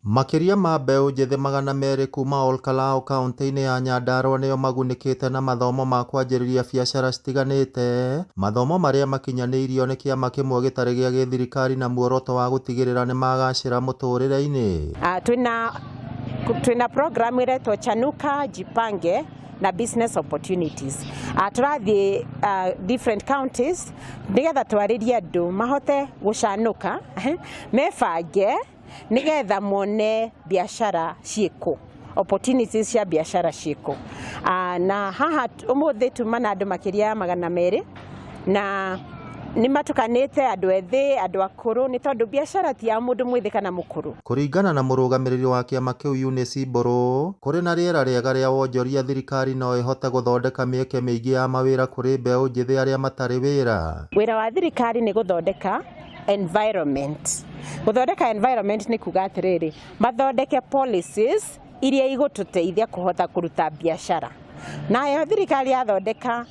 Makĩria ma mbeũ njĩthĩ 200 kuma Olkalau kauntĩ-inĩ ya Nyandarua nĩo magunĩkĩte na mathomo ma kwanjĩrĩria biacara citiganĩte, mathomo marĩa makinyanĩirio nĩ kĩama kĩmwe gĩtarĩ gĩa gĩthirikari na muoroto wa gũtigĩrĩra nĩmagacĩra mũtũrĩre-inĩ. Twina program iretwo Chanuka Jipange na business opportunities. Tũrathiĩ different counties nĩgetha twarĩrie andũ mahote gũcanũka, mebange nĩgetha mone biacara ciĩkũ, opportunities cia biacara ciĩkũ. Na haha ũmũthĩ tuma na andũ makĩria ya 200, na nĩ matukanĩte, andũ ethĩ, andũ akũrũ, nĩ tondũ biacara ti ya mũndũ mwĩthĩ kana mũkũrũ. Kũringana na mũrũgamĩrĩri wa kĩama kĩu Eunice Mbũrũ, kũrĩ na rĩera rĩega rĩa wonjoria thirikari no ĩhote gũthondeka mĩeke mĩingĩ ya mawĩra kũrĩ mbeũ njĩthĩ arĩa matarĩ wĩra. Wĩra wa thirikari nĩ gũthondeka environment. Gũthondeka environment nĩ kuga atĩrĩrĩ, mathondeke policies iria igũtũteithia kũhota kũruta biacara. Nayo thirikari yathondeka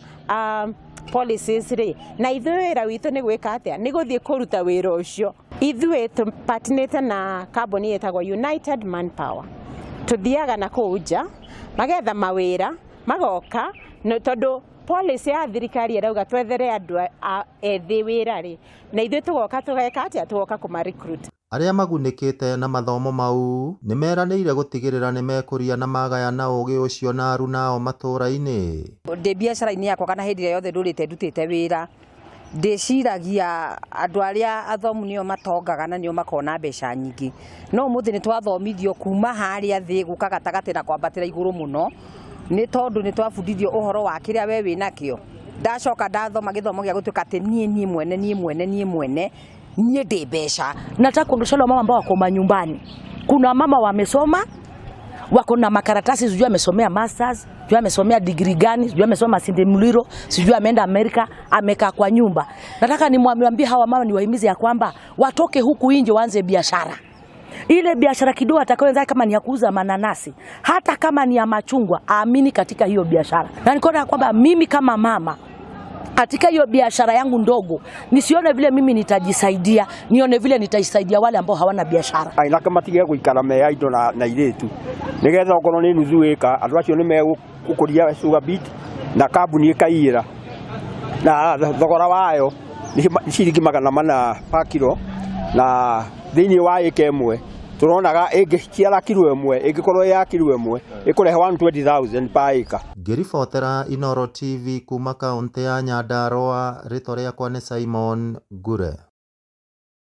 policies rĩ, na ithuĩ wĩra witũ nĩ gwĩka atĩa? Nĩ gũthiĩ kũruta wĩra ũcio. Ithuĩ tũpatnĩte na kambuni ĩtagwo United Manpower. Tũthiaga na kũu nja, magetha mawĩra, magoka, tondũ policy ya thirikari ĩrauga twethere andũ ethĩ wĩra rĩ, na ithuĩ tũgoka tũgeka atĩa? Tũgoka kũma recruit. Arĩa magunĩkĩte na mathomo mau nĩmeranĩire gũtigĩrĩra nĩmekũria na magayana ũgĩ ũcio na aruna ao matũra-inĩ. Ndĩ biacara-inĩ yakwa kana hĩndĩ ĩrĩa yothe ndũrĩte ndutĩte wĩra, ndĩciragia andũ arĩa athomu nĩo matongaga na nĩo makona mbeca nyingĩ. No ũmũthĩ nĩ twathomithio kuma harĩa thĩ gũka gatagatĩ na kwambatĩra igũrũ mũno, nĩ tondũ nĩ twabundithio ũhoro wa kĩrĩa we wĩnakĩo. Ndacoka ndathoma gĩthomo gĩa gũtuĩka atĩ niĩ niĩ mwene niĩ mwene niĩ mwene niĩ ndĩ mbeca. Nataka kuondosha wale mama ambao wako manyumbani. Kuna mama wamesoma, wako na makaratasi, sijui amesomea masters, sijui amesomea degree gani, sijui amesoma Masinde Muliro, sijui ameenda Amerika, amekaa kwa nyumba. Nataka nimwambie hawa mama, niwahimize ya kwamba watoke huku nje waanze biashara. Ile biashara kidogo atakayoanza, kama ni ya kuuza mananasi, hata kama ni ya machungwa, aamini katika hiyo biashara. Na nikaona kwamba mimi kama mama katika hiyo biashara yangu ndogo, nisione vile mimi nitajisaidia, nione vile nitaisaidia wale ambao hawana biashara. Anake matige gũikara me idle na airĩtu, nĩgetha okorwo nĩ nuthu ĩka, andũ acio nĩ megũkũria sugar beet na kambuni ĩkaiyĩra na thogora wayo nĩ ciringi 400 per kilo, na thĩinĩ wa ĩka ĩmwe tũronaga ĩngĩciara kilo ĩmwe, ĩngĩkorwo ya kilo ĩmwe ĩkũrehe 120,000 per acre. Ngĩribotera Inooro TV kuma kaũntĩ ya Nyandarua, rĩtwa rĩakwa nĩ Simon Ngure.